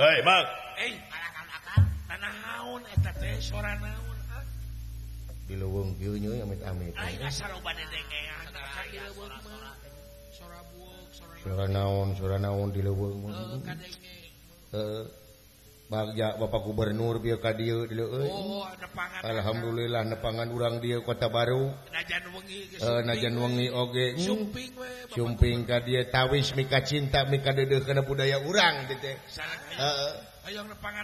Hei, Bang. Tanah naon eta teh sora naon? Di leuweung kieu nya amit-amit. Aing asa loba dedengean ka di leuweung mah. Sora buuk, sora naon, di leuweung mah. Heuh, kadenge. Heeh. Bagja Bapak Gubernur bieu ka dieu di leuweung. Oh, nepangan. Alhamdulillah nepangan urang dieu Kota Baru. Najan wengi geus. Najan wengi oge. Sumping we. Sumping ka dieu tawis mika cinta mika deudeuh kana budaya urang teh teh. Heeh.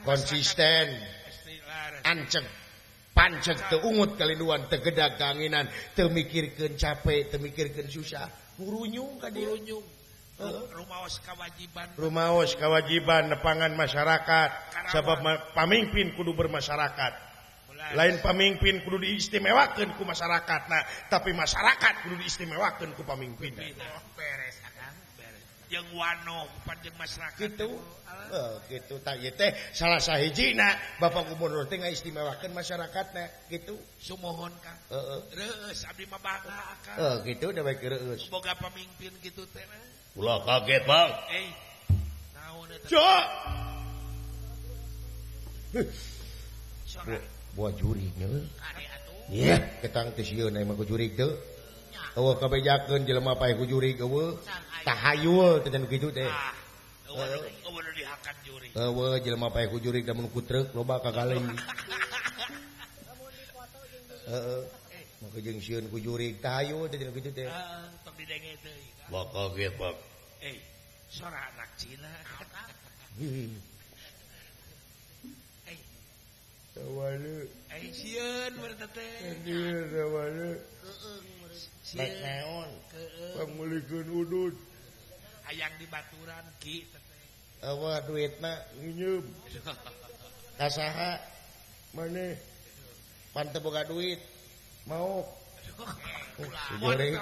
Konsisten. Anceg. Panceg teu ungut kaliluan teu gedag kanginan, teu mikirkeun capek, teu mikirkeun susah. Ngurunyung ka dieu. Ngurunyung. Rumaos kewajiban. Rumaos kewajiban nepangan masyarakat. Sebab pamimpin kudu bermasyarakat. Lain pamimpin kudu diistimewakeun ku masyarakat, nah, tapi masyarakat kudu diistimewakeun ku pamimpin. Oh, beres akang, beres. Jeung wano panjang masyarakat. Gitu. Oh, gitu tak ieu teh salah sahijina Bapak Gubernur teh ngaistimewakeun masyarakatna gitu. Sumohon Kang. Heeh. Reueus abdi mah bangga akang. Heuh, gitu da bae reueus. Boga pamimpin kitu teh. Ulah kaget, Bang. Naon eta? Cok. Buah jurig nya. Iya, ketang teh sieun aya mah ku jurig teu. Eueuh kabejakeun jelema pae ku jurig eueuh. Tahayul teh nu kitu teh. Eueuh nu dihakan jurig. Eueuh jelema pae ku jurig da mun ku truk loba kagaleng. Heeh. Maka jeung sieun ku jurig tahayul teh nu kitu teh. Heeh, tong didenge teuing. Wah kaget, Bang. Sora anak Cina. Tawale. Sieun berarti teh. Sieun tawale. Rek naon? Pangmeulikeun udud. Hayang di baturan ki teh. Eueuh duitna nginjeum. Ka saha? Maneh? Pan teu boga duit. Mau. Jurig.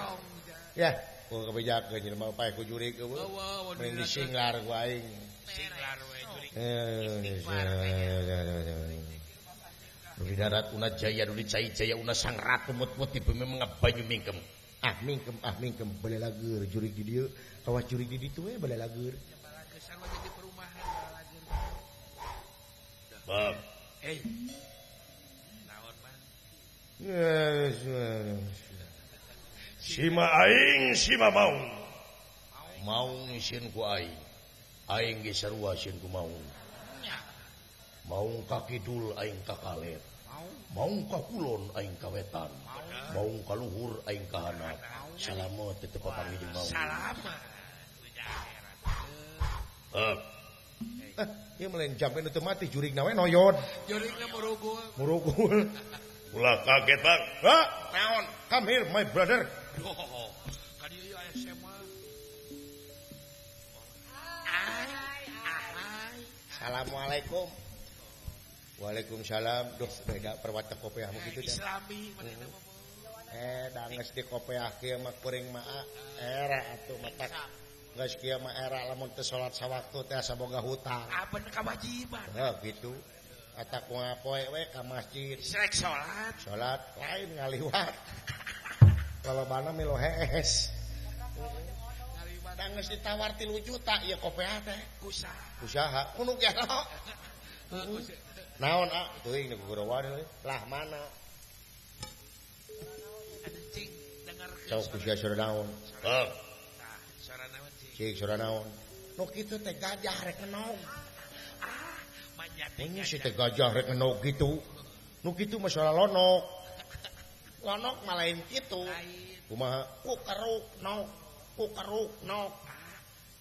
Ya. Ku kabejakeun jelema pae ku jurig eueuh. Mending disinglar ku aing. Singlar we jurig. Di darat una jaya duli cai jaya una sang ratu mut-mut di bumi mengabanyu mingkem. Ah mingkem balalager jurig di dieu. Kawas jurig di ditu we balalager. Balalager sarua jadi perumahan balalager. Bang. Naon man? Sima aing sima maung. Maung sieun ku aing. Aing ge sarua sieun ku maung. Maung ka kidul aing ka kaler. Maung ka kulon aing ka wetan. Maung ka luhur aing ka handap. Salamet teu papanggih jeung maung. Salamet. Ieu mah lain jampe nu teu mati jurigna we noyod. Jurigna murugul. Murugul. Ulah kaget, Bang. Hah? Naon? Come here my brother. Oh, ka dieu aya SMA. Assalamualaikum. Waalaikumsalam. Duh, beda perwatak kopiah mah kitu dah. Islami manehna mah. Danges di kopiah kieu mah kuring mah era atuh matak. Geus kieu mah era lamun teu salat sawaktu teh asa boga hutang. Apan kewajiban. Heuh kitu. Eta kumaha poe we ka masjid. Srek salat. Salat lain ngaliwat. Lalobana milu hees. Danges ditawar 3 juta ieu kopiah teh. Kusaha? Kusaha? Kuno gelo. Naon ah teuing nu gugorowan lah mana? Aduh cing dengarkeun. Sok ku sia sora naon? Heuh. Tah, sora naon cing? Cing sora naon? Nu kitu teh gajah rek ngenog. Ah, manyat. Ini si teh gajah rek ngenog kitu. Nu kitu mah sora lonok. Lonok mah lain kitu. Kumaha? Ku keruk nok, ku keruk nok.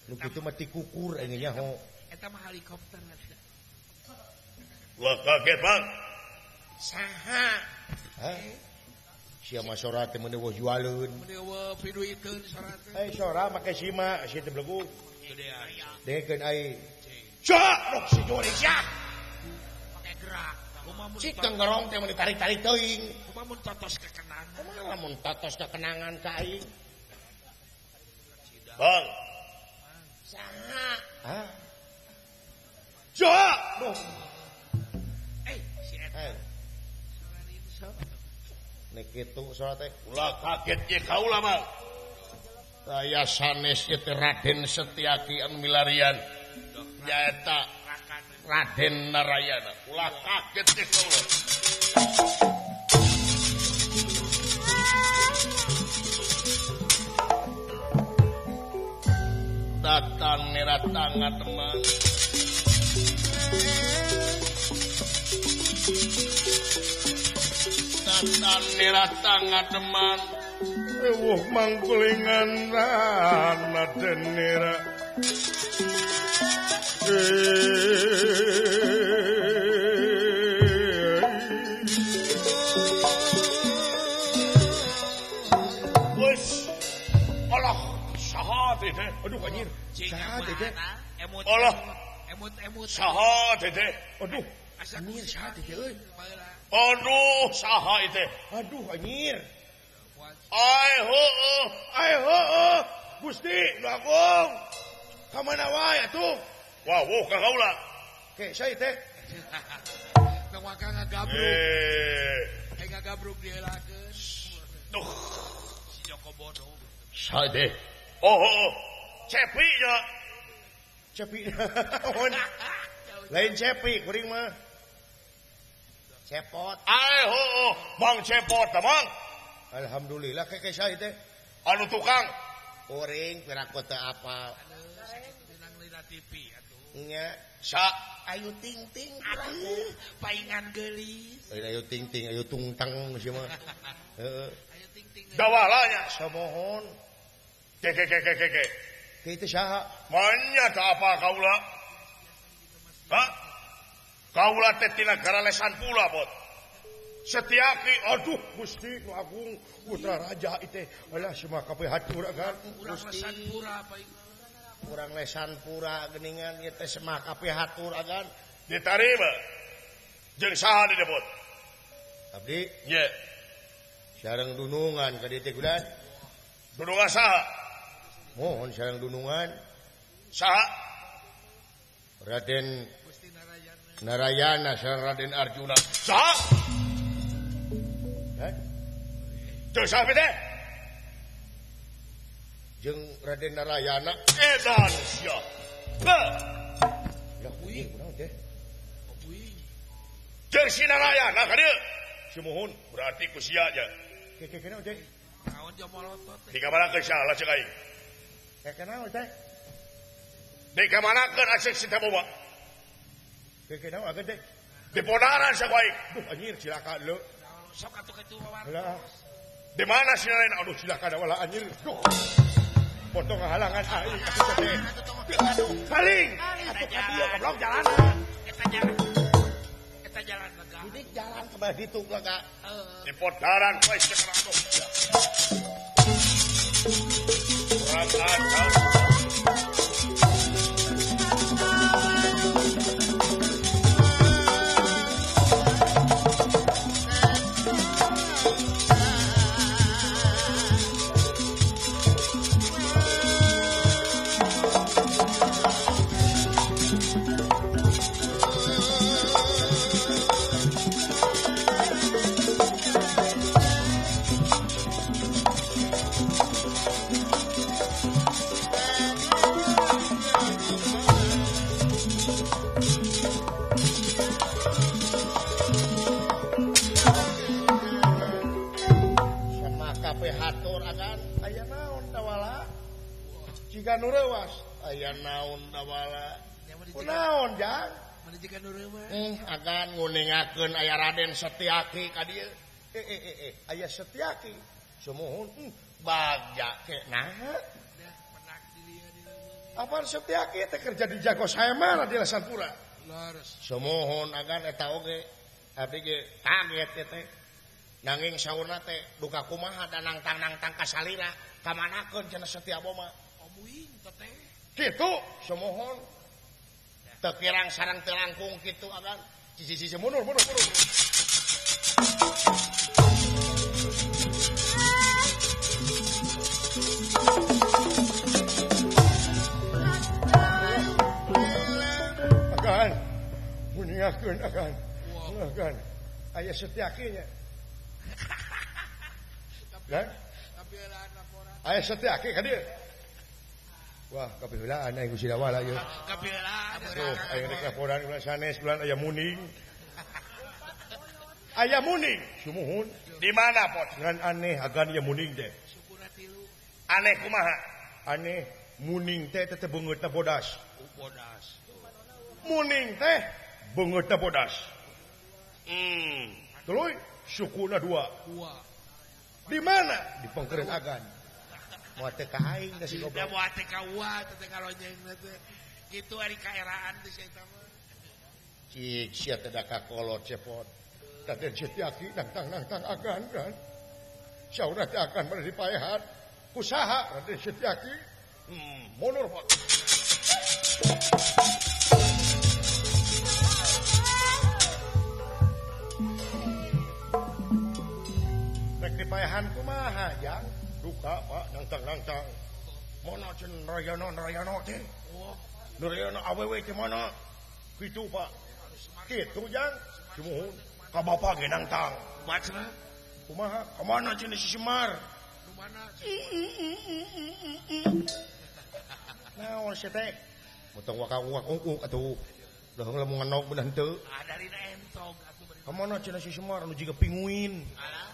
Nu kitu mah tikukur aing nyaho. Eta mah helikopter. Wah kaget Bang. Saha? Hah? Sia mah sora teh meuni eueuh jualeun. Meuni eueuh piduiteun sora teh. Eh sora make sima sia teh belegu. Dengekeun aing. Saha? Rok si jore sia. Make gerak. Cik tenggerong teh mun ditarik-tarik teuing. Kumaha mun totos kekenangan? Kumaha mun totos kekenangan ka aing? Bang. Saha? Hah? Saha? Duh. Eh, si eta. Sora rinso. Nek kitu sora teh. Ulah kaget ye kaula Bang. Aya sanes ieu teh Raden Setiaki anu milarian. Nyaeta Raden Narayana. Ulah kaget ye kaula. Datang neratang teman. Datang neratang teman. Ewuh mangkulingan Raden Nira. Wes, alah saha teh. Aduh anjir. Saha teh. Alah, emut-emut. Saha teh. Aduh, anjir saha teh euy. Aduh, saha teh. Aduh anjir. Ai heueuh, ai heueuh. Gusti nu agung. Ka mana wae atuh? Wah, wuh ka kaula. Ke saya teh. Tong waka ngagabruk. Eh ngagabruk diheulakeun. Duh, si Joko Bodo. Saha teh? Oh, oh, Cepi nya. Cepi. Lain Cepi kuring mah. Cepot. Ai heueuh, Mang Cepot teh, Mang. Alhamdulillah keke saya teh. Anu tukang kuring piraku teu apal. TV atuh. Nya sa ayu ting ting aduh paingan geulis. Ayu ting ting ayu tungtang sia mah. Heeh. Ayu ting ting. Dawala nya samohon. Ke ke ke ke ke. Kitu saha? Manya teu apa kaula? Hah? Kaula teh tina garalesan pula bot. Setiaki aduh Gusti nu agung putra raja itu alah semua kabeh hatur agan urang lesan pura paingan. Urang lesan pura geuningan ieu teh semah kabeh hatur agan ditarima jeung saha di debot abdi ye sareng dunungan ka dieu teh gudan dunungan saha mohon sareng dunungan saha Raden Gusti Narayana sareng Raden Arjuna saha. Jeung saha teh? Jeung Raden Narayana edan sia. Heuh. Lah kuy kunaon teh? Kuy. Jeung si Narayana ka dieu. Sumuhun berarti ku sia nya. Ke naon teh? Naon jo molotot teh? Dikamanakeun salah ceuk aing. Ke naon teh? Dikamanakeun acek si teh boba. Ke naon ageun teh? Dipodaran sa ku aing. Duh anjir cilaka leu. Sok atuh kitu wawartos. Di mana si Narayana? Aduh cilaka wala anjir. Duh. Potong halangan aing atuh teh. Saling. Atuh ka dieu goblok jalanan. Eta jalan. Eta jalan lega. Didik jalan ke bawah ditu lega. Di podaran poe sekarang tuh. Kurang ajar. Sampai hatur agan aya naon dawala? Jika nu reuwas aya naon dawala? Kunaon jang? Agan nguningakeun aya Raden Setyaki ka dieu. Aya Setyaki. Sumuhun bagja ke naha? Apaan Setyaki teh kerja di Jago Saemara di Lesanpura. Sumuhun agan eta oge abdi ge kaget teh. Nanging saurna teh duka kumaha da nangtang-nangtang ka salira kamanakeun cenah Setyaboma. Omuing teh. Kitu sumuhun. Teu kirang sareng teu langkung kitu agan. Cici mundur mundur mundur. Agan muningakeun agan. Agan aya Setyaki nya. Kan? Aya Setyaki ka dieu. Wah, kapiheulaan aing ku si Dawala ieu. Kapiheulaan. Tuh, aing rek laporan ulah sanes bulan aya muning. Aya muning, sumuhun. Di mana, Pot? Ngan aneh agan ieu muning teh. Sukuna tilu. Aneh kumaha? Aneh muning teh teh beungeutna bodas. Bodas. Muning teh beungeutna bodas. Tuluy sukuna dua. Dua. Di mana? Di pengkeureun agan. Moal teh ka aing da si goblok. Da moal teh ka uwa teh ka lonjengna teh. Kitu ari kaeraan teh sia eta mah. Cik sia teh da kakolot cepot. Raden Setyaki nangtang-nangtang agan kan. Saurna teh agan bade dipaehan. Ku saha Raden Setyaki? Mundur Pak. Rek dipaehan kumaha jang? Duka Pak nangtang-nangtang. Mana cenah Narayana Narayana teh? Narayana awewe teh mana? Kitu Pak. Kitu jang. Sumuhun. Ka bapa ge nangtang. Kumaha? Kumaha? Ka mana cenah si Semar? Nu mana? Naon sia teh? Motong wakang-wakung atuh. Leuheung lamun ngenog beunah henteu. Ah darina entog atuh bari. Ka mana cenah si Semar anu jiga pinguin? Alah.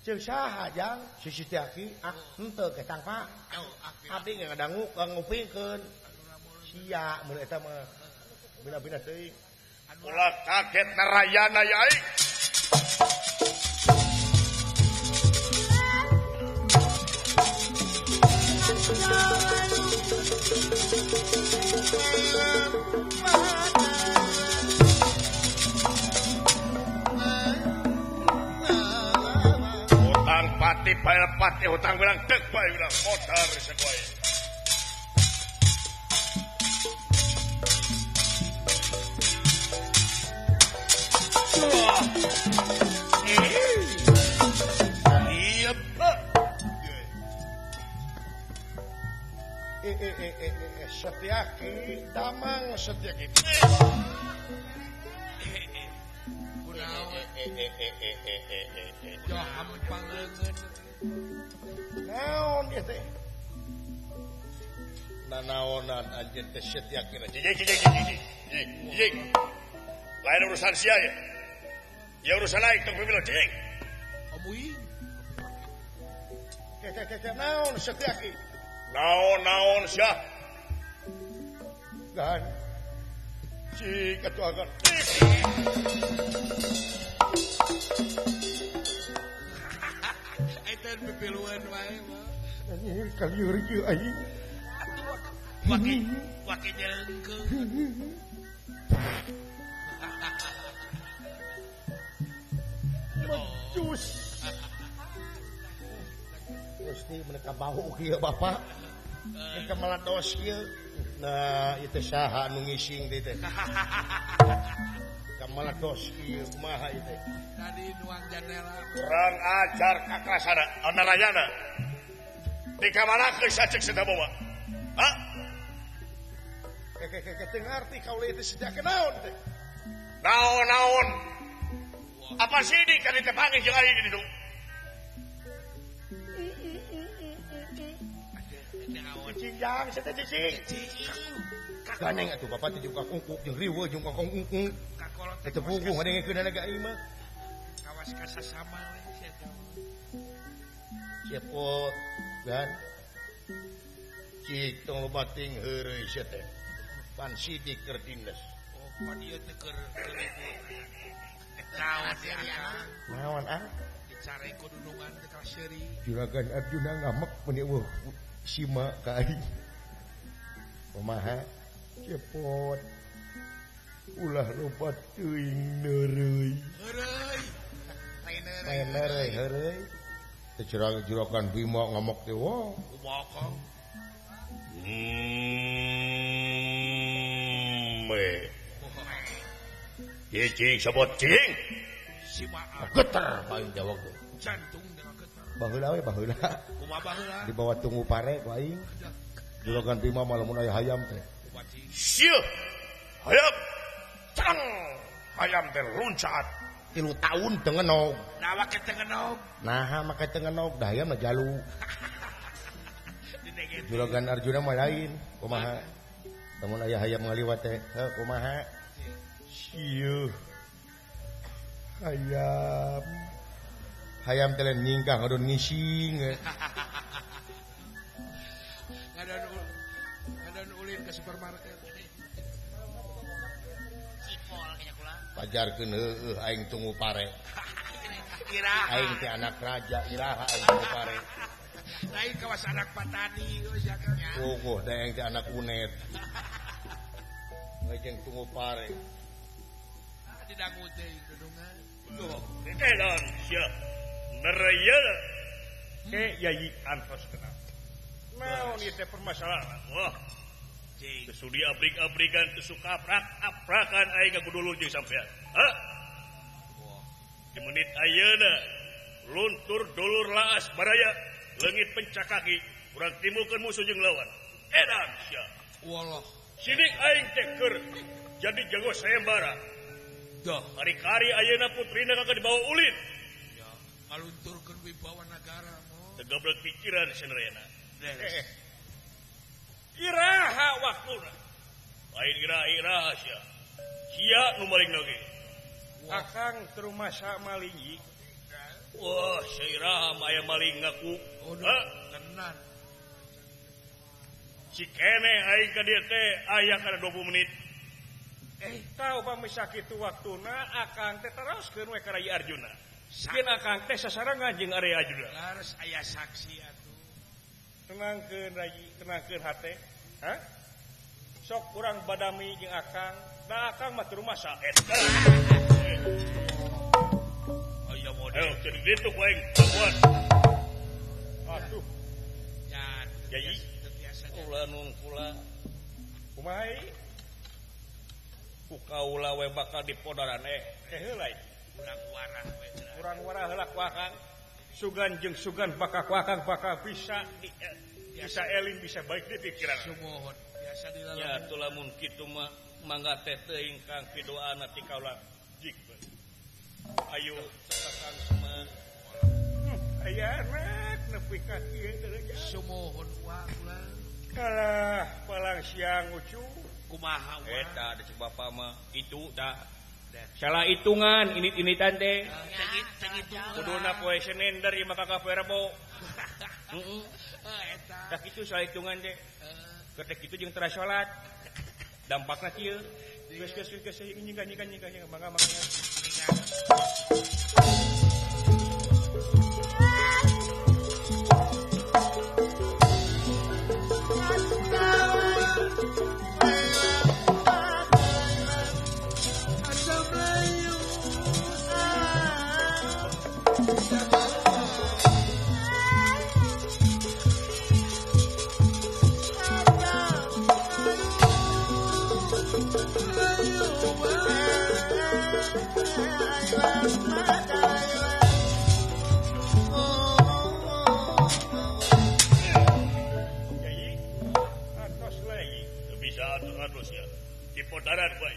Ceuk saha jang? Si Setyaki ah henteu ke tang Pak. Abdi ge ngadangu ngupingkeun. Sia mun eta mah bina-bina teuing. Ulah kaget Narayana ya aing. Hutang pati bayar pati hutang bilang dek bae bilang modar sekoe. Iya, Pak. Setyaki, damang Setyaki. Yo hampang leungeun. Naon ieu teh? Nanaonan anjeun teh Setyaki. Jing. Lain urusan sia ya. Ya urusan aing tong pimilo jing. Omuing. Ke naon Setyaki? Naon sia? Gan. Cik atuh agan. Eta pipiluan wae mah. Anjir kalieur ieu aing. Wake wake nyelengkeun. Mecus. Gusti mereka bau kieu bapak. Mereka meledos kieu. Nah, itu saha nu ngising teh teh. Kameledos kieu kumaha ieu teh. Tadi nuang jandela. Kurang ajar kakrasana Narayana. Dikamanakeun sacek Setabowa? Hah? Ke teu ngarti kaula ieu teh sejak naon teh. Naon-naon? Apa sih ini kan ditepangi jeung aing di ditu? Cicing jang, sia teh cicing. Ganeng atuh bapak teh jeung kakungkuk jeung riweuh jeung kakungkuk. Teu puguh ngadengkeun ka aing mah. Kawas kasasama we sia teh. Cepot kan. Cik tong loba ting heureuy sia teh. Pan sidik keur dines. Oh, pan ieu teh keur naon sih akang? Naon ah? Dicare ku dudungan teh kalah seuri. Juragan Arjuna ngamek meuni eueuh sima ka aing. Kumaha? Cepot. Ulah loba teuing neureuy. Heureuy. Lain neureuy heureuy. Teh juragan Bima ngamuk teh wah. Kumaha Kang? Cicing sebut cing. Sima geter paling jawab teh. Jantung dengan geter. Baheula we baheula. Kumaha baheula? Dibawa tunggu pare ku aing. Juragan Bima mah lamun aya hayam teh. Sieuh. Hayam. Cang. Hayam teh luncat 3 tahun teu ngenog. Nah make teu ngenog. Naha make teu ngenog da hayam mah jalu. Juragan Arjuna mah lain, kumaha? Lamun aya hayam ngaliwat teh, heuh kumaha? Sieuh. Hayam. Hayam teh lain nyingkah ngadon ngising. Ngadon ulin ke supermarket. Cipol kayaknya kula. Pajarkeun heueuh aing tunggu pare. Iraha. Aing teh anak raja, iraha aing tunggu pare. Lain kawas anak patani geus ya Kang. Puguh da aing teh anak unet. Ngajeng tunggu pare. Ah didangu teh dudungan. Tuh, edan sia. Nereyeuna. Ke yai antos kenal. Naon ieu teh permasalahan? Wah. Teu sudi abrik-abrikan teu suka aprak-aprakan aing ka dulur jeung sampean. Hah? Wah. Di menit ayeuna luntur dulur laas baraya leungit pencakaki urang timbulkeun musuh jeung lawan. Edan sia. Walah. Sidik aing teh keur jadi jago sayembara. Dah. Kari-kari ayeuna putrina kagak dibawa ulin. Ya, ngalunturkeun wibawa nagara mo. Teu gablek pikiran senerena. Beres. Iraha waktuna. Lain iraha sia. Sia nu maling oge. Akang terumasa maling. Wah, sia iraha mah aya maling ngaku. Oh, Hah? tenan. Si keneh aing ka dieu teh aya kana 20 menit. Tahu pamisa kitu waktuna akang teh teroskeun we ka Rai Arjuna. Sieun akang teh sasarengan jeung Rai Arjuna. Lares aya saksi atuh. Tenangkeun Rai, tenangkeun hate. Hah? Sok urang badami jeung akang. Da akang mah teu rumasa eta. Aya model. Ayo jadi ditu ku aing kuat. Atuh. Ya, Yai. biasa. Kula nun kula. Kumaha ieu? Ku kaula we bakal dipodaran teh heula ieu. Urang warah we. Urang warah heula ku akang. Sugan jeung sugan bakal ku akang bakal bisa bisa eling bisa baik di pikiran. Sumuhun biasa di dalam. Ya atuh lamun kitu mah mangga teh teuing kang pidoana ti kaula. Jik. Ayo sakang semua. Aya anak nepi ka kieu teh. Sumuhun wa kula. Kalah palang siang ucu. Kumaha wa? Eta da cek bapa mah itu da. Salah hitungan init-initan teh. Kuduna poe Senin dari maka ka poe Rebo. Heeh. Eta. Tah kitu salah hitungan teh. Ketek kitu jeung tara salat. Dampakna kieu. Geus geus geus nyingkah nyingkah nyingkah mangga mangga. Dipodaran bae.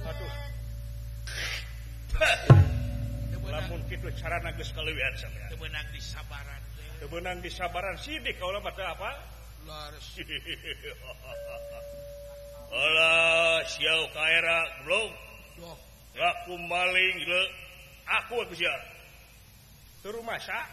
Aduh. Lamun kitu carana geus kaleuwihan sampean. Teu meunang disabaran. Teu meunang disabaran sidik kaula mah teu apa? Lares. Alah siau kaera goblok. Ngaku maling gila. Aku sia. Teu masa.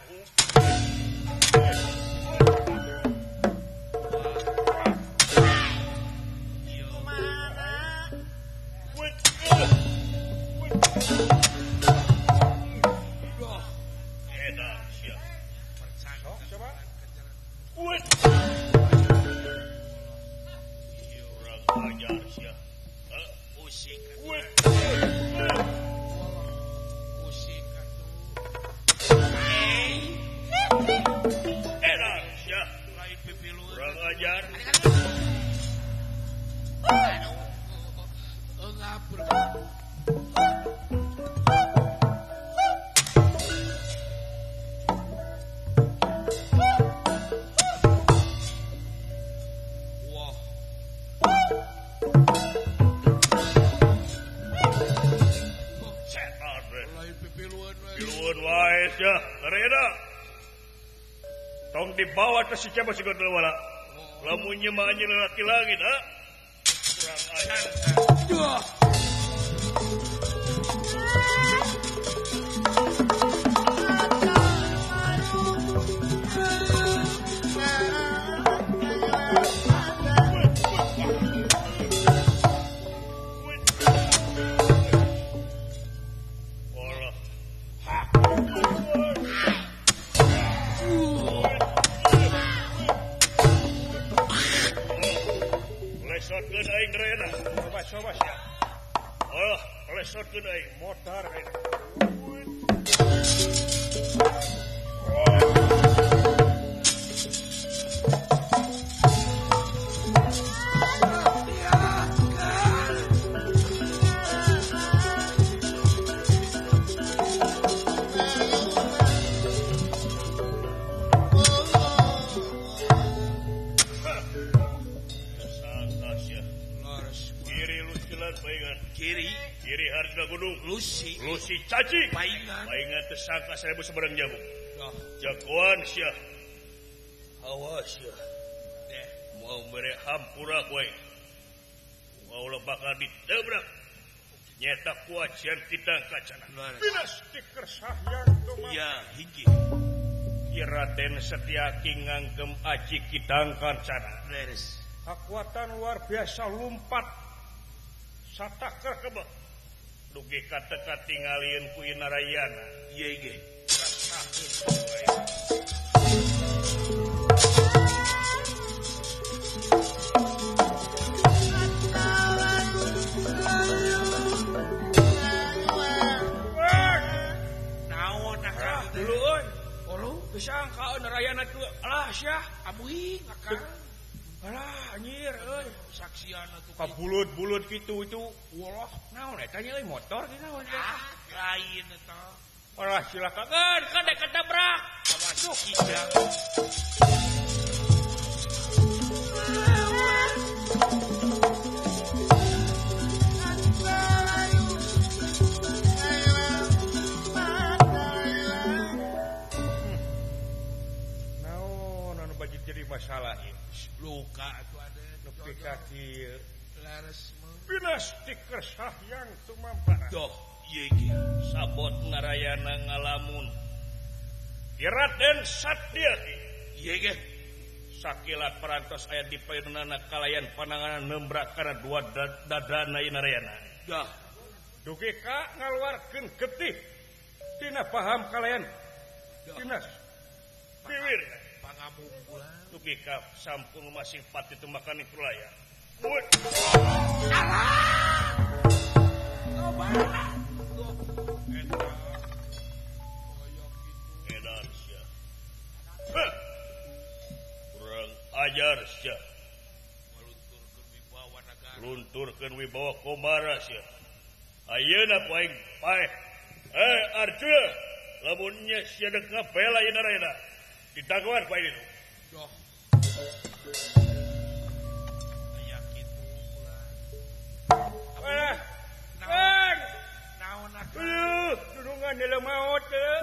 Tong dibawa ke si siapa sih wala. Lamun mah anjeun lelaki langit ha. Kurang ajar. Coba sia. Oh, lesotkeun aing motor aing. Kiri harga gunung Lusi Lusi cacing paingan paingan tersangka 1000 seberang jamu jagoan sia awas sia deh mau mere hampura kowe mau bakal ditabrak nyeta kuacian kita kacana binas dikersahyan tumah ya hiji Raden Setiaki nganggem aji kidang kancana leres kekuatan luar biasa lumpat sataker kebek dugi ka teka tingalieun ku Inarayana ieu ge naon akang dulu euy olu geus angka Narayana tuh alah sia abuing akang alah anjir euy saksian atuh kabulut-bulut kitu itu walah naon eta nya euy motor ki naon ah lain eta alah silakan kan dek ketabrak awas kidang naon anu baju jadi masalah ieu luka atuh ada nepi ka kieu leres mah binas dikersahyan tumampara doh ieu ge sabot Narayana ngalamun Raden Satyaki ieu ge sakilat parantos aya di payunana kalayan pananganan nembrak kana dua dadana Narayana dah dugi ka ngaluarkeun getih tina paham kalayan dinas piwir pangamungkulan dugi ka sampun masing pati tumakan kulaya. Alah. Loba. Edan sia. Kurang ajar sia. Ngalunturkeun wibawa nagara. Lunturkeun wibawa Komara sia. Ayeuna ku aing paeh. Eh Arjuna, lamun nya sia dek ngapela ieu Narayana. Ditagoan ku aing itu. Doh. Aya kitu ulah. Alah. Naon? Naon akang? Dudungan dalam maot teu.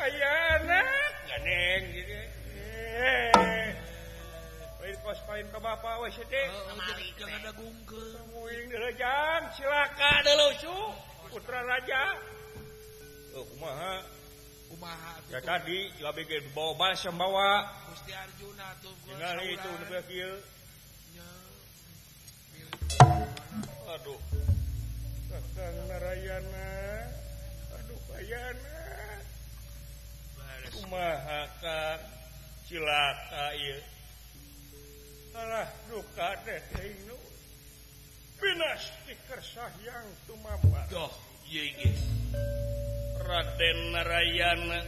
Aya anak ganeng gitu. Lain kos paling ka bapak. apa we teh. Jangan dagungkeun. Muing deuleu cilaka deuleu su putra raja. Oh kumaha? Kumaha ya tadi kabeh ge bawa balsam bawa. Gusti Arjuna tuh. Ningali itu nu kieu. Aduh. Kakang Narayana. Aduh kayana. Kumaha Kang cilaka ieu. Alah duka teh nu. Pinas dikersah yang tumambar. Doh, ieu ge. Raden Narayana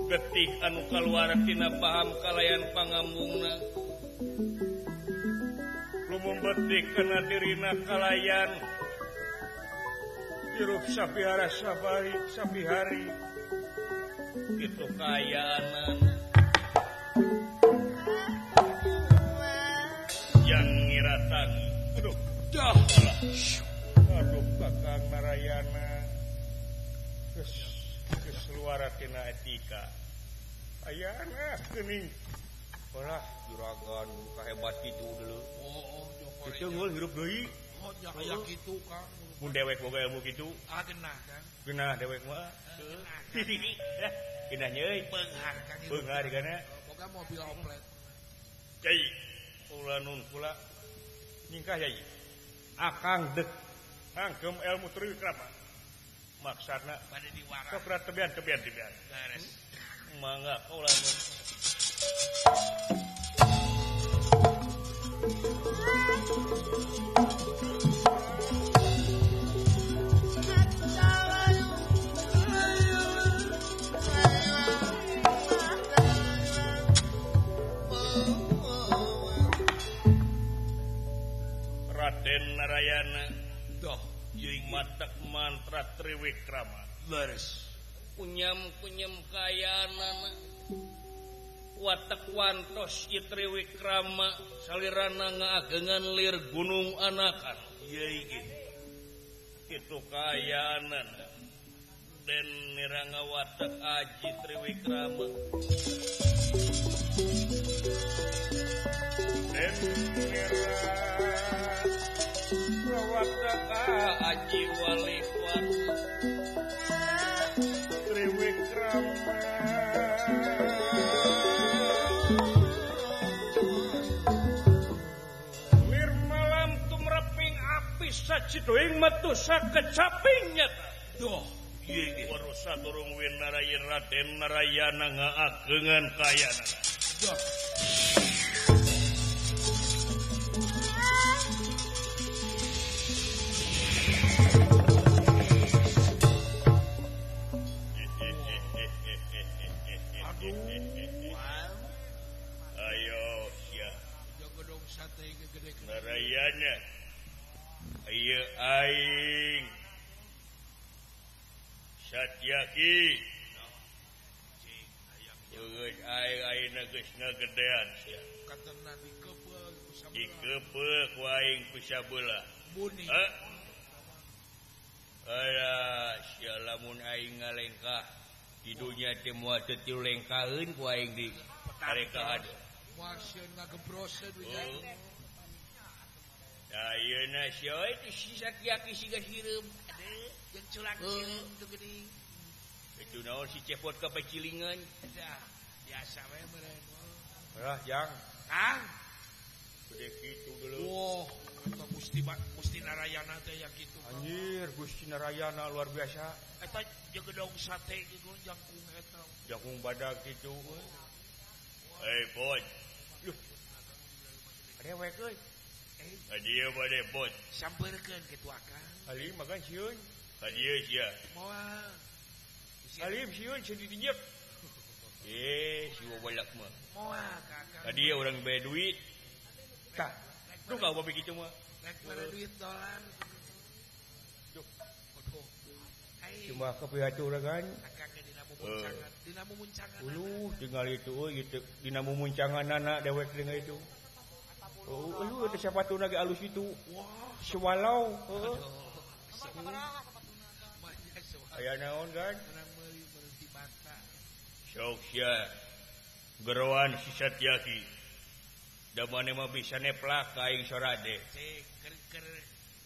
getih anu kaluar tina paham kalayan pangambungna. Lumumbetik kana dirina kalayan hirup sapihara sabari sapihari kitu kaayaanan yang ngiratangi. Aduh, dah. Aduh Kakang Narayana geus geus luar tina etika. Ayana geuning. Olah juragan kahebat kitu deuleu. Oh, kitu geul hirup deui. Oh, nya aya kitu Kang. Mun dewek boga ilmu kitu. Ah genah Kang. Genah dewek mah. Heeh. Genah nya euy. Beunghar Kang. Beunghar kana. Boga mobil oplet. Yai, kula nun kula nyingkah yai. Akang dek ngangkem ilmu Triwikrama. Maksudna bade diwara. Sok tebian tebian tebian. Beres. Mangga kula nun. Raden Narayana doh jeung matak mantra Triwikrama. Leres. Kunyam-kunyam kayaanana watak wantos ieu Triwikrama salirana ngaagengan lir gunung anakan. Ieu ge kitu kayaanana den niranga watak aji Triwikrama. Den niranga watak aji wali Triwikrama. Lir malam tumreping api sacidoing metu sakecaping nyata. Doh, ieu ge warusa turung winarayi Raden Narayana ngaagengan kayanana. Doh. Ayo sia Narayana ieu aing Satyaki Geus aing ayeuna geus ngagedean sia katana dikepeul ku sabelah dikepeul ku aing ku sabelah buni. Alah sia lamun aing ngalengkah di dunya teh moal teu tilengkaheun ku aing di tarekahan. Moal sieun ngagebroseun we. Da ayeuna sia euy si Satyaki siga sireum. Aduh, jeung culang sireum teu geuning. Itu naon si cepot ka pacilingan? Dah, biasa we meureun. Lah, Jang. Kang. Gede kitu deuleu. Wah, eta Gusti Gusti Narayana teh ya kitu. Anjir, Gusti Narayana luar biasa. Eta jeung gedong sate kitu jangkung eta. Jangkung badag kitu. Hei, bot. Yuh. Dewek euy. Ka dieu bade bot. Sampeurkeun kitu akang. Alim makan sieun. Ka dieu sia. Moal. Alim sieun sieun didinyek. Eh, si balak mah. Moal ka akang. Ka dieu urang bae duit. Tah, duh ka babe kitu mah. Rek mere duit dolar. Duh. Bodoh. Cuma kepiatu urang kan. Akang ge dina mumuncangan, dina mumuncangan. Uluh, tinggal itu euy gitu. Dina mumuncanganana dewek dengan itu. Oh, uluh teh sapatuna ge alus itu. Wah, swallow. Heeh. Aduh. Aya naon kan? Menang meuli berhenti bata. Sok sia. Geroan si Satyaki. Da maneh mah bisa neplak ka aing sorade.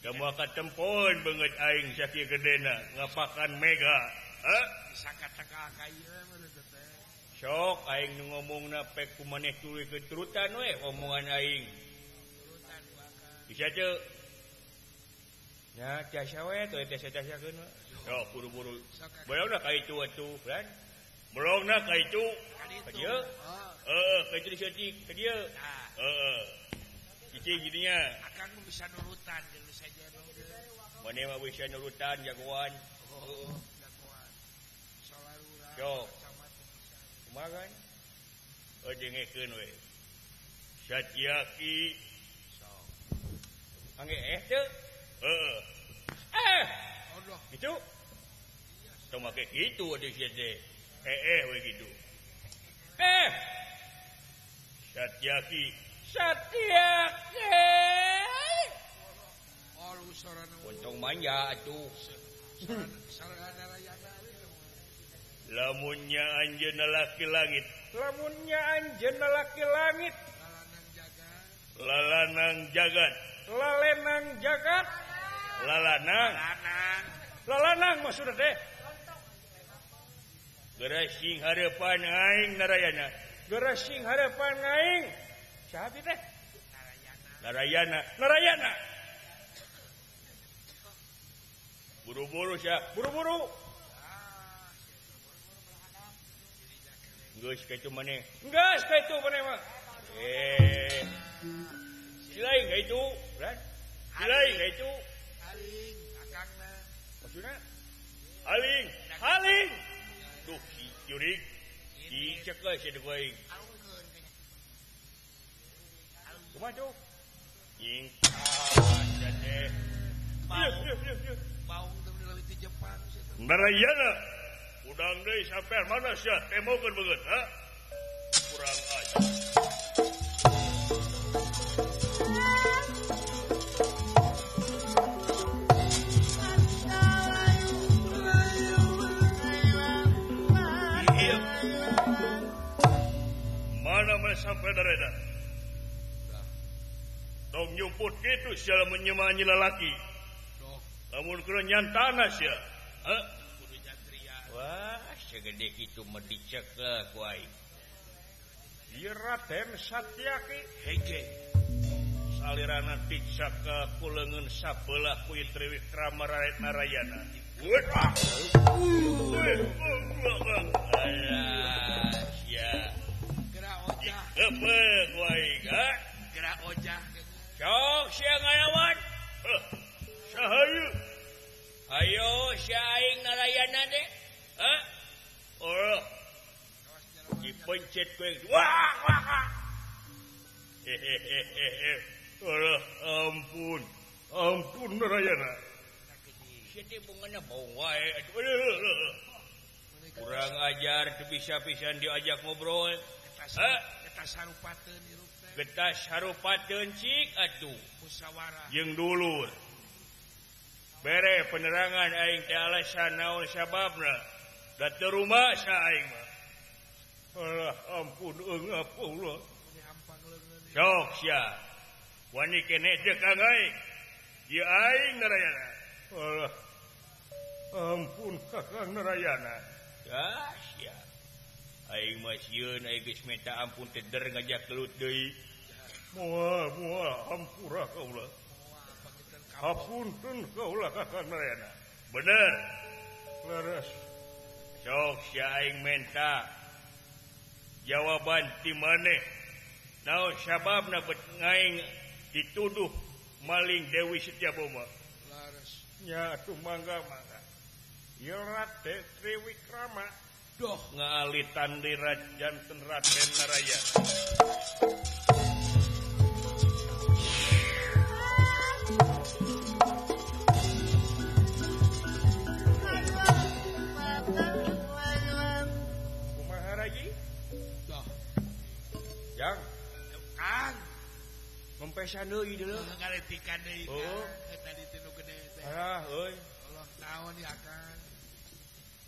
Da moal katempon beungeut aing sakieu gedena ngapakan mega. Hah? Disangka-sangka ka ieu mah teh. Sok aing nu ngomongna pek ku maneh tuluy keturutan we omongan aing. Turutan ku akang. Bisa teu? Ya tiasa we teu tiasa-tiasakeun we. Sok buru-buru. Belongna ka itu atuh, kan? Belongna ka itu. Ka dieu? Heeh, ka itu diseutik ka dieu. Heeh. Cicing jadinya. Akang mah bisa nurutan jeung nu sejen oge. Maneh mah bisa nurutan jagoan. Oh, jagoan. Salarura. Sok. Kumaha kan? Oh, dengekeun we. Satyaki. Sok. Angge teu? Heeh. Eh. Aduh. Gitu? Tong make kitu atuh sia teh. We gitu. Eh. Satyaki. Satyaki. Alus sorana. Untung manja atuh. Sorana Narayana. Lamunnya anjeunna laki langit. Lamunnya anjeunna laki langit. Lalanang jagat. Lalanang jagat. Lalenang jagat. Lalanang. Lalanang. Lalanang maksudna teh. Geresing hareupan aing Narayana. Geresing hareupan aing. Saha teh? Narayana. Narayana. Narayana. Buru-buru sia, buru-buru. Geus ka itu maneh. Geus ka itu maneh mah. Eh. Silaing ka itu, kan? Silaing ka itu. Aling akangna. Maksudna? Aling, aling. Duh, si jurig. Dicekel sia deui aing. Kumaha tuh? Ing. Ah, teh. Baung teh leuwih ti Jepang sia teh. Narayana. Udang deui sampai mana sia temokeun beungeut, ha? Kurang aja. Iya. Mana mana sampai dareda? Tong nyumput kitu sia lamun nyemanyi lalaki. Lamun keur nyantana sia. Ha? Wah, segede kitu mah dicekel ku aing. Ieu Raden Satyaki hege. Salirana dicekel ku leungeun sabelah ku ieu Triwikrama Narayana. Alah, sia. Gerak ojah. Kepeuk ku aing, ha? Gerak ojah. Sok sia ngalawan. Heh. Saha ieu? Ayo sia aing Narayana deh. Hah? Oh. Dipencet ku aing. Wah, wah. Hehehehe. Allah, ampun. Ampun Narayana. Sia teh bungana bau wae. Kurang ajar teu bisa pisan diajak ngobrol. Hah? Getas harupateun hirup teh. Getas harupateun cik atuh. Musyawarah. Jeung dulur. Bere penerangan aing teh alasan naon sababna. Da teu rumasa aing mah. Allah ampun eungap Allah. Sok sia. Wani keneh teu kang aing. Ieu aing Narayana. Allah. Ampun Kakang Narayana. Ah sia. Aing mah sieun aing geus minta ampun teh der ngajak gelut deui. Moal moal hampura kaula. Hapunten kaula Kakang Narayana. Bener. Leres. Sok sia aing menta jawaban ti maneh. Naon sababna bet aing dituduh maling Dewi Setyaboma? Leres. Nya atuh mangga mangga. Ieu Raden Triwikrama Doh ngaalitan di janten Raden Narayana. Kumaha rayi? Doh. Jang. Kang. Mempesan deui deuleu. Ngaletikan deui. Oh. Tadi teh nu gede teh. Ah, euy. Allah naon ya Kang.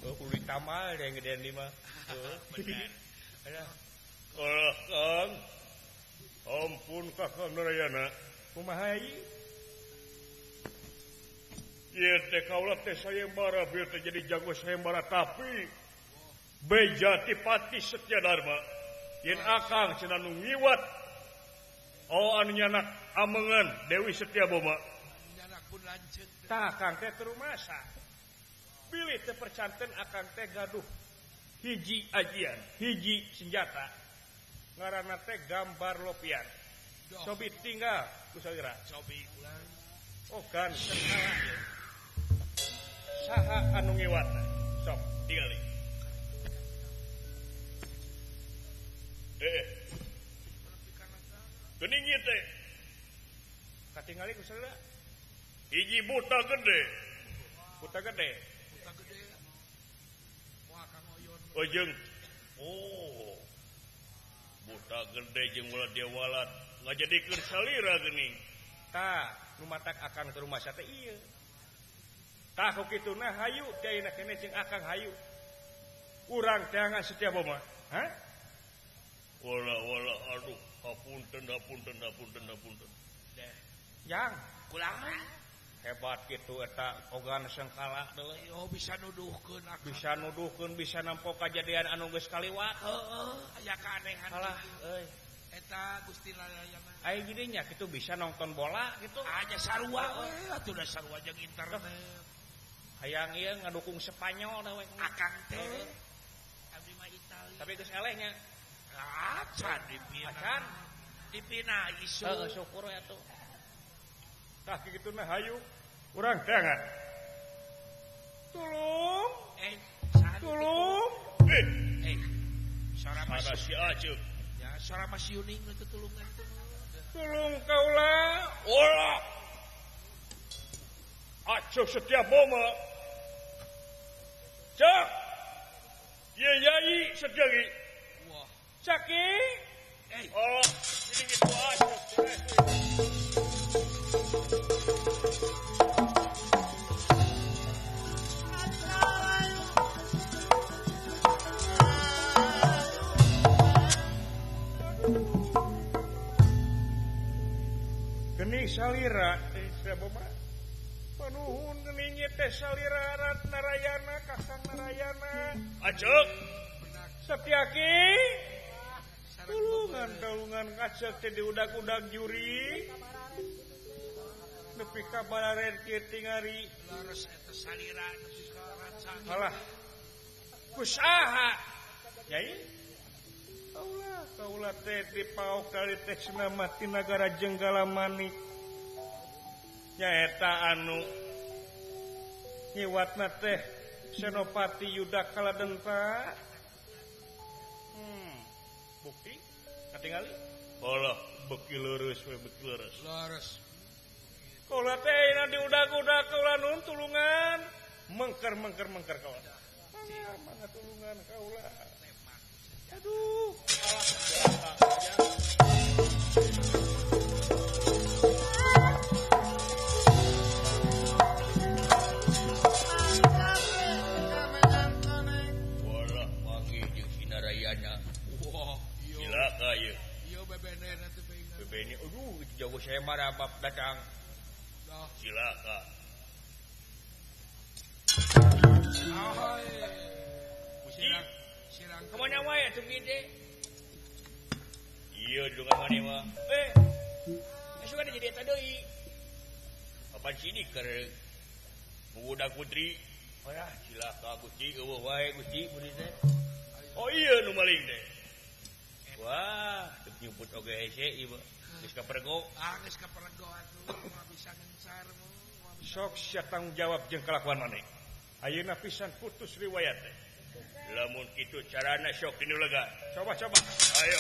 Oh, kudu ditamal deh gedean lima. Bener. Alah. Alah Kang. Ampun Kakang Narayana. Kumaha ieu? Ieu teh kaula teh sayembara bieu teh jadi jago sayembara tapi bejati pati Setia Dharma. Yen akang cenah nu ngiwat oh anu nyanak amengan Dewi Setia Boma. Nyanak pun lanceuk. Tah akang teh terumasa. Bilih teh percanten akang teh gaduh hiji ajian, hiji senjata. Ngaranna teh gambar lopian. Cobi tinggal ku salira. Cobi ulang. Oh kan saha. Saha anu ngiwatna? Sok tingali. Geuning ieu teh. Katingali ku salira. Hiji buta gede. Buta gede. Buta gede. Moal Kang Oyon. Oh jeung. Oh. Buta gede jeung ulah dia walat ngajadikeun salira geuning. Tah, nu matak akang teu rumasa teh ieu. Tah ku kituna hayu teh ayeuna keneh jeung akang hayu. Urang teangan Setia Boma. Hah? Wala wala aduh hapunten hapunten hapunten hapunten. Deh. Jang, kulangan hebat kitu eta ogan sengkala deui. Oh bisa nuduhkeun akang. Bisa nuduhkeun bisa nampo kajadian anu geus kaliwat. Heeh, aya kaanehan. Alah euy. Eta Gusti Narayana. Aya gini nya kitu bisa nonton bola gitu. Aya sarua we atuh da sarua jeung internet. Hayang ieu ngadukung Spanyol da we. Akang teh. Abdi mah Itali. Tapi geus eleh nya. Acan dipina. Acan dipina isu. Heeh, syukur we atuh. Tah kitu mah hayu urang teangan. Tulung. Tulung. Sora Ada si Acep. Ya, sora Mas Yuning nu tulungan teh. Tulung kaula. Olah. Acep Setia Boma. Cak. Ye yai setiagi. Wah. Caki. Oh, ini gitu Acep. Geni salira Setia Boma. Panuhun geni teh salira Narayana Kakang Narayana. Acep. Setiaki. Tulungan tulungan kacek teh diudag-udag juri. Nepi ka balaren kieu tingari. Leres eta salira nepi ka rancang. Alah. Ku saha? Yai. Kaula, kaula teh dipaok dari teh cenah ti nagara Jenggala Manik. Nyaeta anu nyiwatna teh Senopati Yuda Kaladenta. Bukti katingali. Alah, beki leureus we beki leureus. Leres. Kaula teh ayeuna diudag-udag kaula nun tulungan. Mengker mengker mengker kaula. Mangga tulungan kaula. Aduh, alah. Walah panggih jeung si Narayana. Wah, iya. Cilaka ieu. Ieu bebene teh ingat. Bebene aduh itu jago saya marah bab datang. Dah. Cilaka. Ahoy. Gusti. Sirang. Kemana wae atuh gede? Iya dulungan maneh mah. Suka jadi eta deui. Kapan sini keur budak putri. Wah, cilaka Gusti eueuh wae Gusti putri teh. Oh iya nu maling teh. Wah, teu nyumput oge hese ieu. Geus kapergo. Ah, geus kapergo atuh moal bisa ngencar moal bisa. Sok sia tanggung jawab jeung kalakuan maneh. Ayeuna pisan putus riwayat teh. Lamun kitu carana sok dinu lega. Coba coba. Ayo.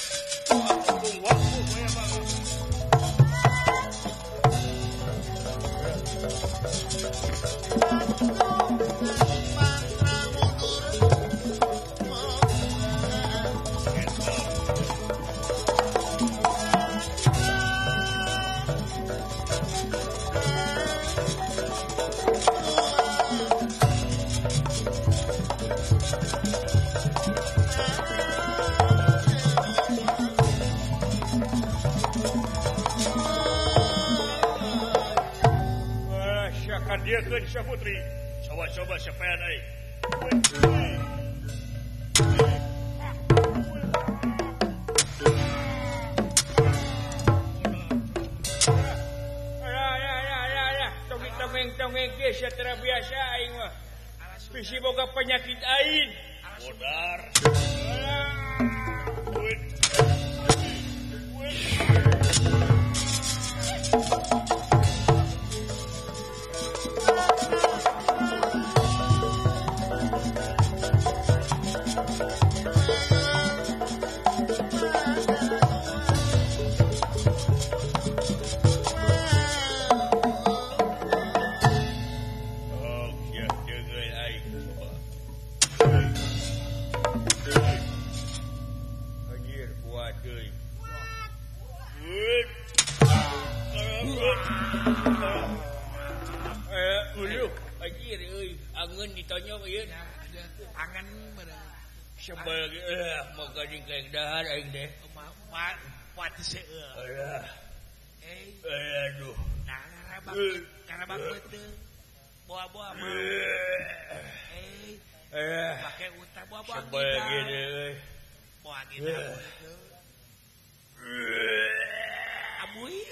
Tunggu waktu saya bangun. Kadiekeun sia putri. Coba-coba sapean aing. Tongeng-tongeng geus teu biasa aing mah. Bisi boga penyakit aing. Modar. Dahar aing deh. Kuat seueur. Alah. Aduh. Nah, karabak beuteung. Boa-boa mah. Pake utah boa-boa. Sebel gini euy. Boa gini. Abuy.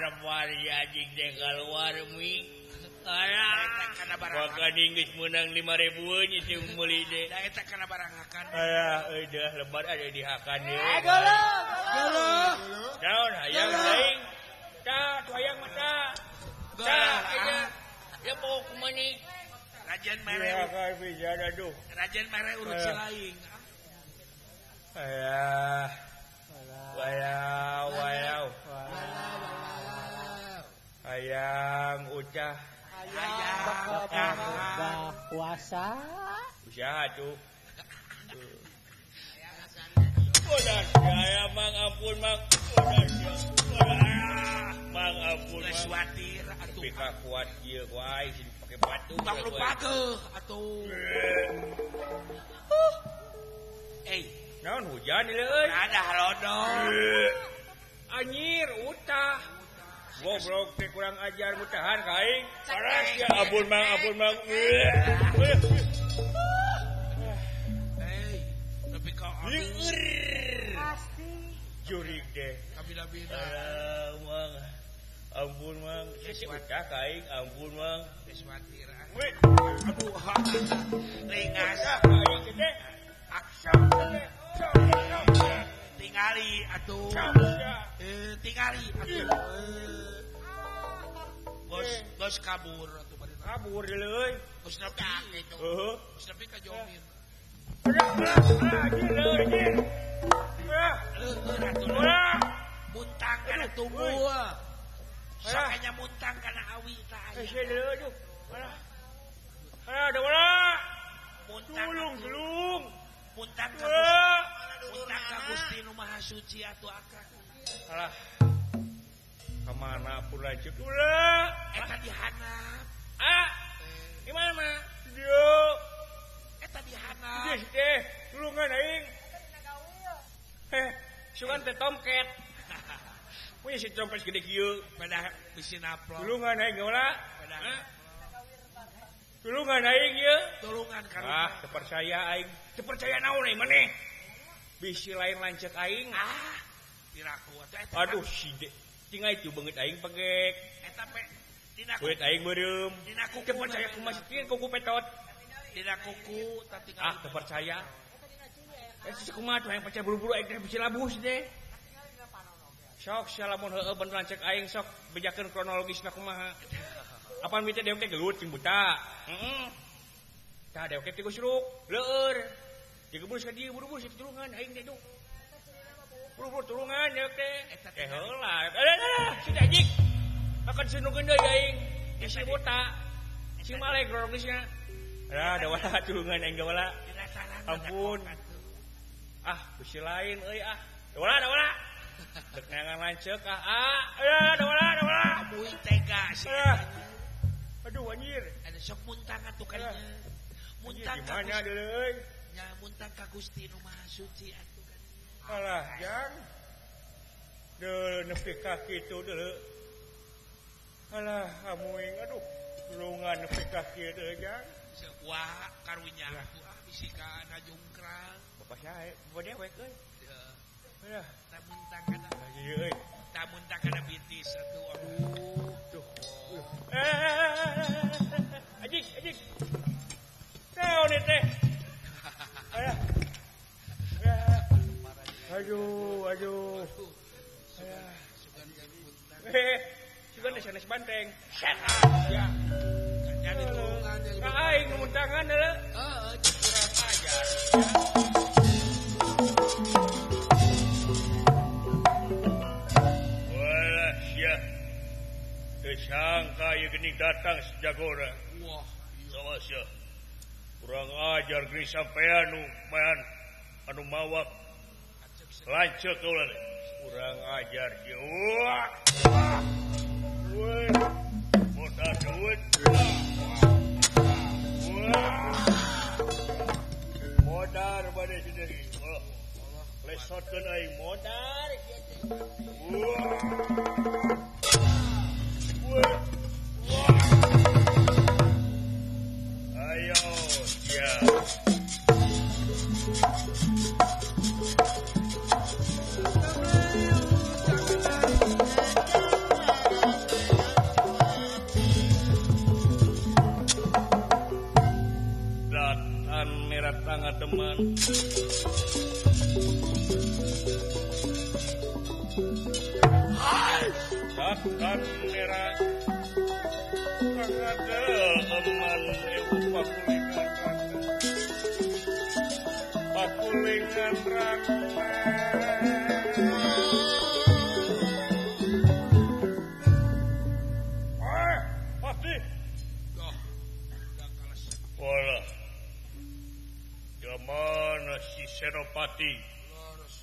Lemari anjing deh keluar mi. Maka geus meunang 5.000 nya sing meuli deh. Da eta kana barang hakan. Alah euy dah lebar ada di hakan deui. Geuleuh. Geuleuh. Naon hayang aing? Tah tu hayang mah tah. Tah aya. Ya bawa kumaha ni? Rajan mere. Aduh. Rajan mere urut silaing. Alah. Walau walau. Hayang ucah. Ayang puasa. Usaha tuh. Udah, saya mang ampun mang. Udah, mang ampun. Lesuatir atuh. Tapi kuat ieu wae sih pake batu. Tong lupakeun atuh. Naon hujan ieu euy? Ada halodong. Anjir utah. Goblok teh kurang ajar mutahan ka aing. Paras ya ampun mang ampun mang. Nepi ka lieur. Pasti. Jurig deh. Kabina-bina. Mang. Ampun mang. Geus utah ka aing ampun mang. Geus watir. Weh. Aduh. Ringas. Aing teh. Aksa. Tingali atuh. Tingali atuh. Bos kabur atuh bari. Kabur deui. Bos nepi kitu. Heeh. Bos nepi ka Jomin. Alah, Muntang kana tumbuh. Sakanya muntang kana awi tah aya. Hese deui aduh. Alah. Alah, da wala. Muntang. Tulung, tulung. Muntang ka Muntang ka Gusti Nu Maha Suci atuh akang. Alah. Kamana pun lanjut ulah. Eta dihanap. Ah. Di mana? Dieu. Eta dihanap. Geus teh, tulungan aing. Sugan teh tomket. Punya si trompet gede kieu. Pada bisi naplok. Tulungan aing ulah. Tulungan aing ieu. Tulungan ka. Ah, teu percaya aing. Teu percaya naon aing maneh. Bisi lain lanceuk aing. Ah, piraku atuh eta. Aduh si de. Tinggal itu beungeut aing pegek. Eta pe dina kulit aing beureum. Dina kuku teu percaya kumaha sieun kuku petot. Dina kuku tah tinggal. Ah, teu percaya. Kumaha tuh hayang percaya buru-buru aing teh bisi labus deh. Sok sia lamun heueuh bener lanceuk aing sok bejakeun kronologisna kumaha. Apaan mi teh dewek teh gelut jeung buta. Heeh. Tah dewek teh gusruk, leueur. Digebus ka dieu buru-buru si tulungan aing teh duh. Buru-buru tulungan dewek teh. Eh heula. Alah, si anjing. Makan sinukeun deui aing. Si buta. Si malek kronologisna. Alah, da wala tulungan aing wala. Ampun. Ah, bisi lain euy ah. Da wala, da wala. Dek neangan lanceuk ah. Ah, da wala, da wala. Abuy tega si eta. Aduh anjir. Ada sok muntang atuh kalinya. Muntang ka Gusti. Euy? Nya muntang ka Gusti Nu Maha Suci atuh kalinya. Alah, jang. Deuleu nepi ka kitu deuleu. Alah amuing aduh tulungan nepi ka kieu deui jang. Wah karunya atuh ah bisi ka najungkrang. Bapak sae, bapak dewek euy. Heeh. Tamuntang kana. Ieu euy. Tamuntang kana bitis atuh aduh. Duh. Ajik, ajik. Naon ieu teh? Alah. Aduh, aduh. Sugan sanes banteng. Ya. Jadi tulungan jadi. Ka aing muntangan heula. Heeh, kurang ajar. Walah sia. Teu sangka ieu geuning datang sejagora. Wah, sawa sia. Kurang ajar geuning sampean nu maen anu mawak lanceuk kaula teh. Kurang ajar sia. Wah. Woi. Modar duit. Modar bade sendiri. Lesotkeun aing modar sia teh. Ayo sia. Merah teman Datan merah teman pakulingan pakulingan rata pasti walah. Mana si Senopati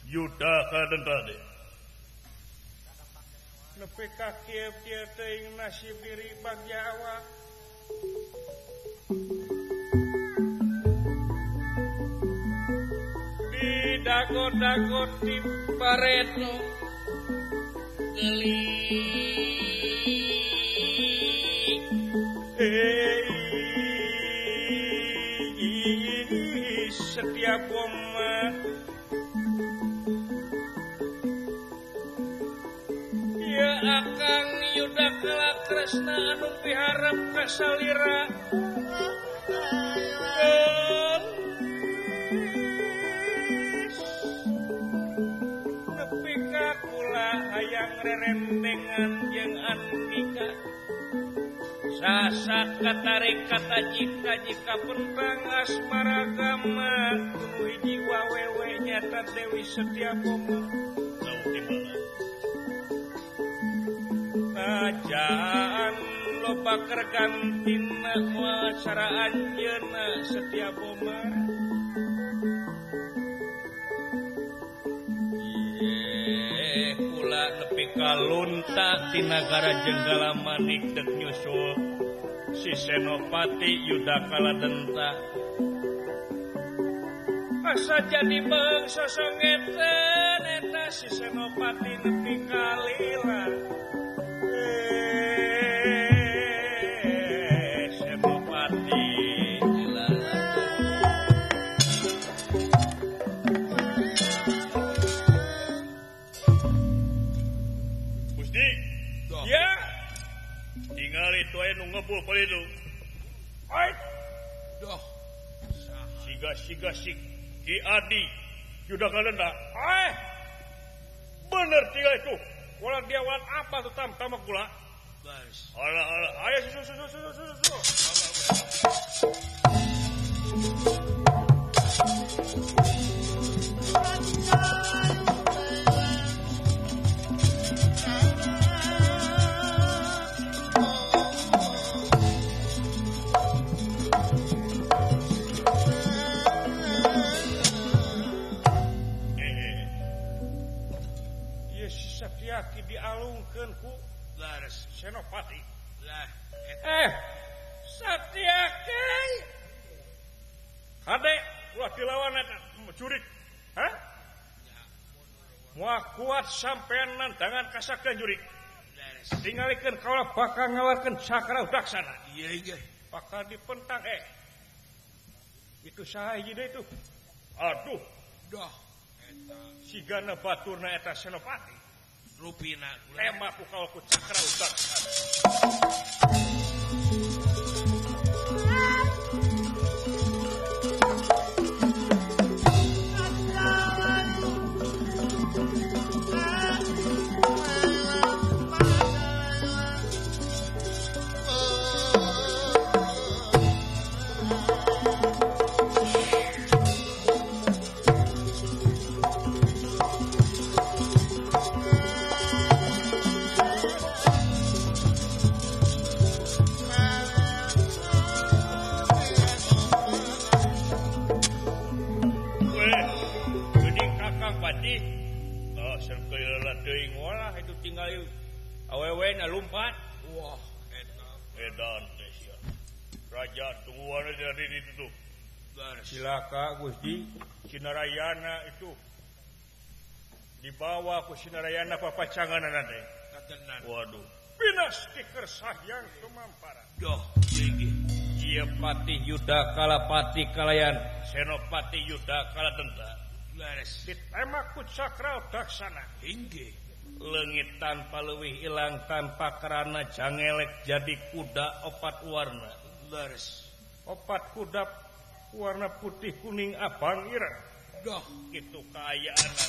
Yuda Kaladenta teh? Nepi ka kieu-kieu teuing nasib diri bagja awak. Didagot-dagot di baretno geulik. Setiap umat ya akang Yuda Kala Kresna anu piharep ka salira nepi ka kula hayang rerendengan jeung Andika sasak katarik kata jika pentang asmara gama kudu hiji wawewe nyata Dewi Setia Boma ajaan loba kergantina moal cara anjeunna Setia Boma ye kula nepi ka lunta ti nagara Jenggala Manik dek nyusul si Senopati Yuda Kaladenta asa jadi bangsa songeten eta si Senopati nepi kalila Senopati Gusti ya tinggal itu aya nu ngebul palilu. Ai. Doh. Siga-siga si Ki Adi Yuda Kalenda. Ai. Bener tinggal itu. Walau dia walau apa tuh tam tamak gula. Baris. Alah alah. Ayo susu susu susu susu. Satyaki dialungkeun ku Lares Senopati. Lah Satyaki. Kade ulah dilawan eta jurik. Hah? Moal kuat sampean nantangan kasakeun jurik. Tingalikeun kaula bakal ngawarkeun Cakra Udaksana. Iya iya. Bakal dipentang Itu saha hiji deui itu. Aduh, dah eta sigana baturna eta Senopati. Rupina tembak ku kaula ku Cakra Udaksana. Itu tinggal awewe na lumpat. Wah, eta edan teh sia. Raja tungguan dari itu tuh. Silaka Gusti Sinarayana itu dibawa ku Sinarayana papacanganana teh. Waduh, pinas tiker sahyang tumampara. Doh, ieu ieu Patih Yuda Kalapati kalayan Senopati Yuda Kalatenta. Leres. Ditembak ku Cakra Udaksana. Inggih. Leungit tanpa leuwih ilang tanpa kerana jangelek jadi kuda opat warna. Leres. Opat kuda warna putih kuning abang ireng. Doh, kitu kaayaanna.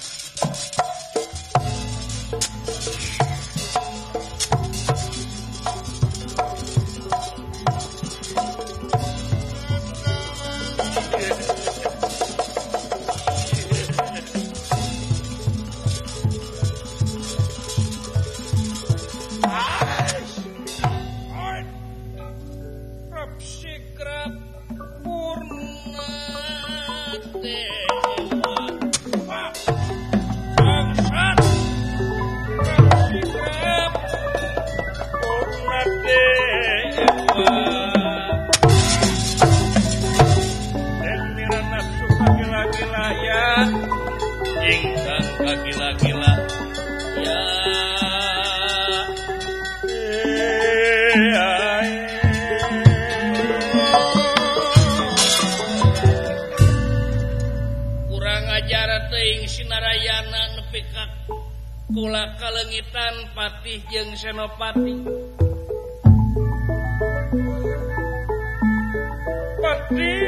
Gila-gila ya. Kurang ajar teuing Sinarayana nepi ka kula kaleungitan Patih jeung Senopati. Patih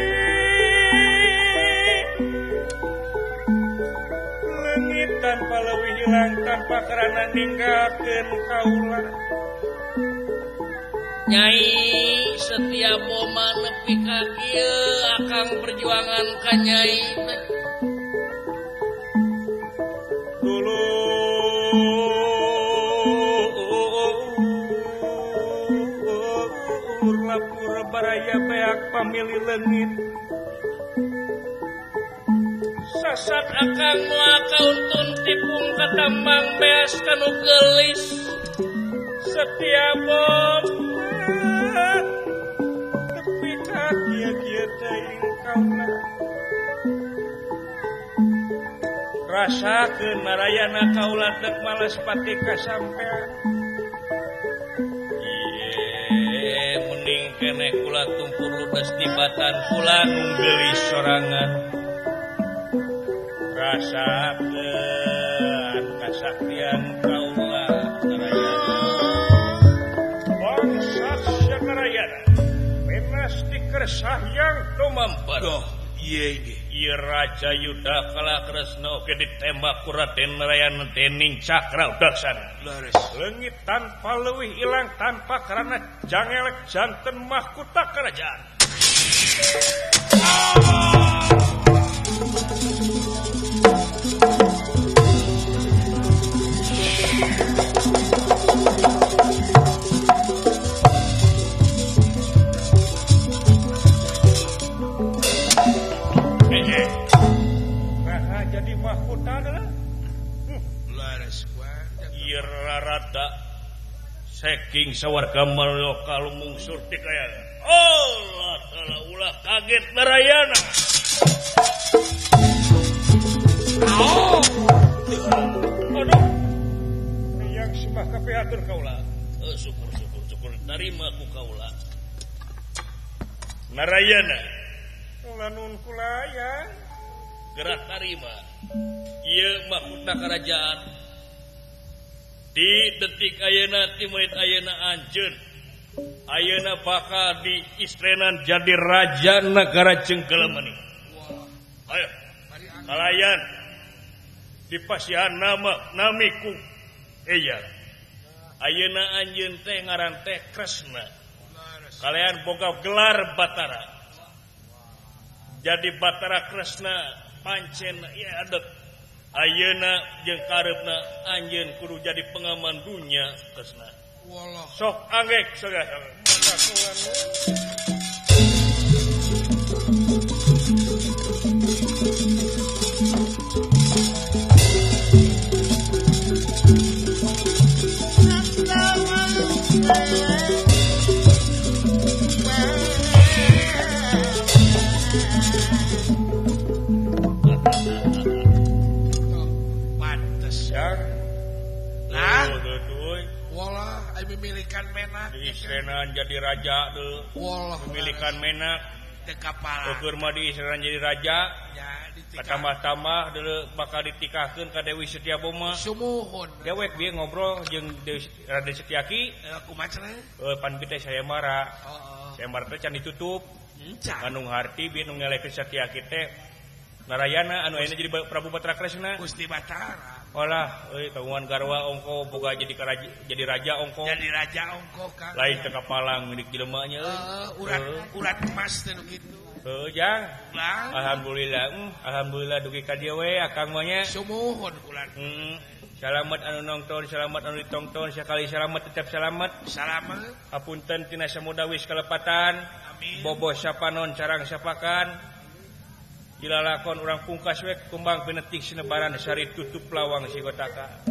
tanpa leuwih hilang tanpa karana ninggalkeun kaula. Nyai setia boma nepi ka kieu akang perjuangan ka nyai teh. Dulur lapur baraya beak pamili leungit. Sasat akang moal kauntun tipung katambang beas kanu geulis. Setia bom tepi ka kieu-kieu teuing kaula. Rasakeun Narayana kaula dek males pati kasampean. Ieu mending keneh kula tumpur ludes di batan kula nu geulis sorangan. Rasakeun kasaktian kaula Narayana. Bangsat Narayana penas dikersah yang tumamper. Doh, ieu ge. Ieu Raja Yuda Kala Kresna oge ditembak ku Raden Narayana dening Cakra Udaksana. Leres. Leungit tanpa leuwih ilang tanpa karana jangelek janten mahkota kerajaan. Jadi mahkota adalah leres rada saking sawarga maloka lumungsur ti kayana. Allah taala ulah kaget Narayana. Oh. Aduh. Yang Sembah kapihatur kaula. Syukur syukur syukur tarima ku kaula. Narayana. Kula nun kula ya. Gerak tarima. Ieu mahkota kerajaan. Di detik ayeuna ti menit ayeuna anjeun. Ayeuna bakal diistrenan jadi raja negara Cengkelemani. Ayo. Kalayan dipasihan nama namiku eya. Ayeuna anjeun teh ngaran teh Kresna. Kalian boga gelar Batara. Jadi Batara Kresna pancen ieu adet. Ayeuna jeung kareupna anjeun kudu jadi pengaman dunya Kresna. Sok angek segala. Pantes ya. Lah, walah ai mimilikan menak. Diistrenan jadi raja deuh. Walah mimilikan menak teu kapala. Ukur mah diistrenan jadi raja. Ya, katamah-tamah deuleu bakal ditikahkeun ka Dewi Setiaboma. Sumuhun. Dewek bieu ngobrol jeung Dewi Raden Setiaki. Kumaha cenah? Pan bi teh sayembara. Heeh. Sayembara teh can ditutup. Encan. Anu harti bieu nu ngelekeun Setiaki teh Narayana anu ayeuna jadi Prabu Batara Kresna. Gusti Batara. Olah, euy kagungan garwa ongko boga jadi karaja, jadi raja ongko. Jadi raja ongko Kang. Lain teu kapalang milik jelema nya euy. Urat urat emas teh nu kitu. Heuh, Jang. Alhamdulillah, alhamdulillah dugi ka dieu we akang mah nya. Sumuhun kula. Salamet anu nongton, salamet anu ditongton, sakali salamet tetep salamet. Salamet. Hapunten tina samudawis kalepatan. Amin. Bobo sapanon carang sapakan. Dilalakon urang pungkas we kumbang pinetik sinebaran sari tutup lawang sigotaka.